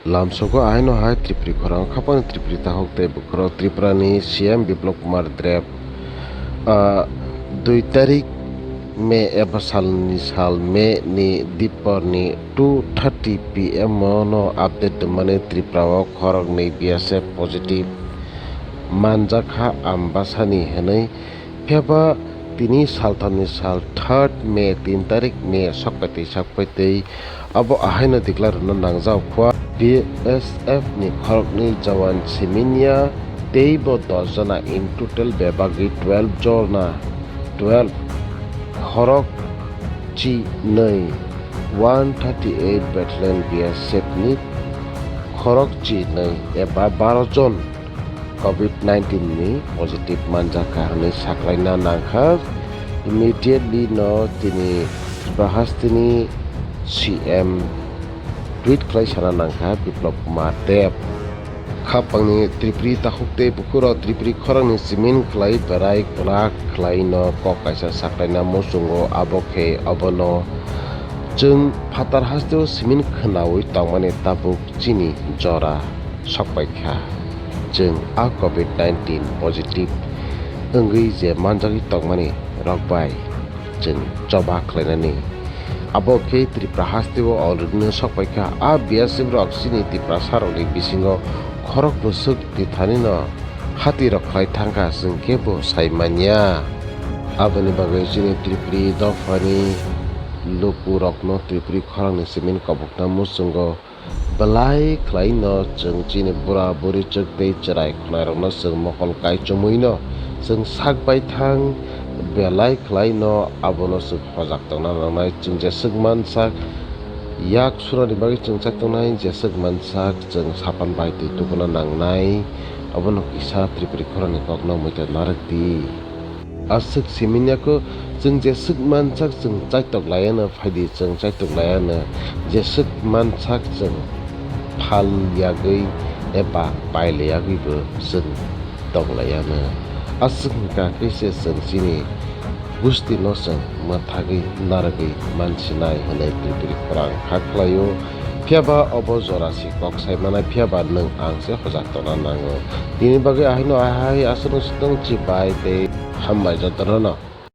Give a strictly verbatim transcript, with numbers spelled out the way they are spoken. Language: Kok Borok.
Lamsogo ahaino hai Tripuri khorang khapang Tripuri takhuk tei bukhurok Tripura ni C M Biplab Kumar Deb, ah, dui tarik May eba salni sal May ni dipor ni two thirty P M o no update tongmani Tripura o khoroknwi B S F positive manjakha Ambasani hwnwi. Phiya ba tini salthamni sal third May, tin tarik May sokpaitwi sokpaitwi abo ahaino declare rwna nangjak phua. B S F ni khoroknwi jawan siminya teibo dos jona, in total bebagwi twelve jona, twelve khorok chinwi, one thirty eight Battalion B S F ni khorok chinwi eba baro jon Covid nineteen ni positive manjakha hwnwi saklaina nangkha. Immediately no tini Tripura hasteni C M tweet khlai sana nangkha Biplab Kumar Deb. Khapangni Tripuri takhuk tei bukhurok Tripuri khorangni simin khlai berai kwrak khlai no kok kaisa saklaina muchungo, abo khe obono chwng phatar hasteo simin khwnaui tongmani tabuk chini jora sokpaikha. Chwng a Covid nineteen positive wngwi je manjagwi tongmani rok bai chwng choba khlainani. Abo khe Tripura hasteo already no sokpaikha. A B S F rok chini Tiprasa rokni bisingo khorok bwswk tithani no hati rok khlai thangkha, chwng kebo sai manya. Aboni bagwi chini Tripuri dophani lukurokno Tripuri khorangni simin kobokna muchungo belai khlaino chwng chini bura buri chwk tei chwrai khwnairokno chwng mokol kaichomwino chwng sak baithang belai khlaino abono chwng hojak tongna nangnai. Chwng jeswk mansak yak sunani bagwi chwng chai tongnai, jeswk mansak chwng sapan bai twi tubuna nangnai. Obono kisa Tripuri khorangni kokno muitu narwk di. Aswk siminya khe chwng jeswk mansak chwng chaitok laiano phaidi, chwng chaitok laiano jeswk mansak chwng phal yagwi eba pailai yagwibo chwng tok laiano. Aswk wngkha khe se chwng chini gustino chwng mwthagwi narwgwi mansinai hwnwi Tripuri khorang kha khlaio. Phiya ba obo jora si kok sai manai, phiya ba nwng ang se hojak tongna nango. Tini bagwi ahaino ahai aswk no sitong chibai tei hambai jotono no.